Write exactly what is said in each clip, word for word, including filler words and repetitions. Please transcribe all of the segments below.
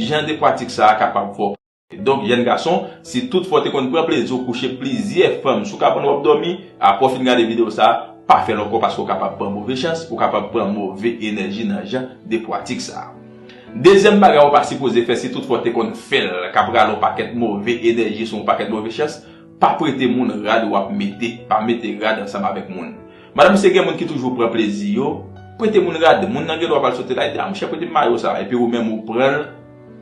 jan de pwatik sa a kapab fè w. Donk, jèn gason, si toutfwa w te konn pran plezi w kouche plizyè fanm sou kabann w ap dòmi, apre w fin gade videyo sa a, pa fè l ankò paske w kapab pran move chans, ou kapab pran move enèji nan jan de pwatik sa a. Dezyèm bagay ou pa sipoze fè, si toutfwa w te konn fè l, k ap rale yon pakèt move enèji sou yon pakèt move chans, pa prete moun rad w ap mete, pa mete rad ansanm avèk moun. Madanm, se gen moun ki toujou pran plezi yo, prete moun rad, moun nan gen dwa pral soti la, li di, a monchè, prete m mayo sa, epi ou menm ou pran l,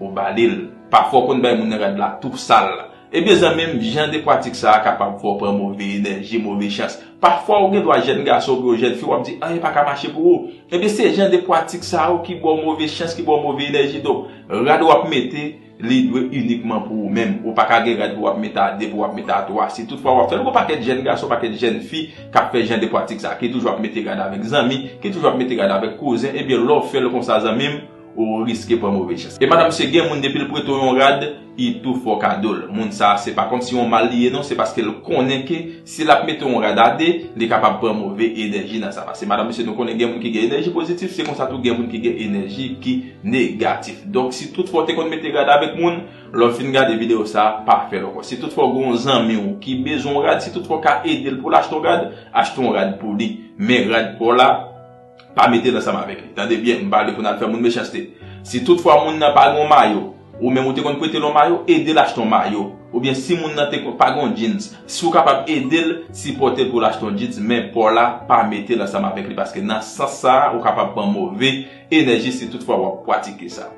ou ba li l. Pafwa w konn bay moun nan rad la tou sal. Ebyen, zanmi m, jan de pwatik sa a kapab fè w pran move enèji, move chans. Pafwa, ou gen dwa jèn gason oubyen jèn fi, w ap di, anyen pa ka mache pou ou. Ebyen, se jan de pwatik sa yo ki ba w move chans, ki ba w move enèji. Donk, rad w ap mete, li dwe inikman pou ou menm. Ou pa ka gen rad pou w ap mete a de, pou w ap mete a twa. Si toutfwa w ap fè l, gon pakèt jèn gason, pakèt jèn fi k ap fè jan de pwatik sa, ki toujou ap mete rad avèk zanmi, ki toujou ap mete rad avèk kouzen, ebyen, lè w fè l konsa, zanmi m, ou riske pran move chans. E madanm, mesye, gen moun depi l prete w yon rad, li tou fè w kado l. Moun sa a, se pa kòmsi yon mal li ye non, se paske l konnen ke si l ap mete yon rad a de, li kapab pran move enèji nan sa. Paske madanm, mesye, nou konnen gen moun ki gen enèji pozitif, se konsa tou gen moun ki gen enèji ki negatif. Donk, si toutfwa w te konn mete rad avèk moun, lè w fin gade videyo sa a, pa fè l ankò. Si toutfwa w gen yon zanmi w ki bezwen yon rad, si toutfwa w ka ede l pou l achte yon rad, achte yon rad pou li. Men rad pa w la, pa mete l ansanm avèk li. Tande byen, m pale pou n al fè moun mechanste. Si toutfwa moun nan pa gen yon mayo, ou menm ou te konn prete l yon mayo, ede l achte yon mayo. Oubyen si moun nan te pa gen yon jeans, si w kapab ede l, sipòte l pou l achte yon jeans, men pa w la, pa mete l ansanm avèk li, paske nan sans sa a, ou kapab pran move enèji si toutfwa w ap pratike sa.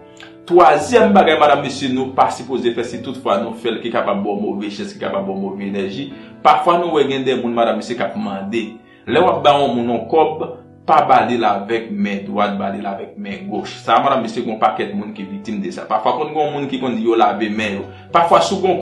Twazyèm bagay, madanm, mesye, nou pa sipoze fè, si toutfwa nou fè l, ki kapab ba w move chans, ki kapab ba w move enèji. Pafwa nou wè gen de moun, madanm, mesye, k ap mande. Lè w ap ba yon moun yon kòb, pa ba li l avèk men dwat, ba li l avèk men goch. Sa a, madanm, mesye, gen yon pakèt moun ki viktim de sa. Pafwa, konn gen yon moun ki konn di yo lave men yo. Pafwa, si w gen yon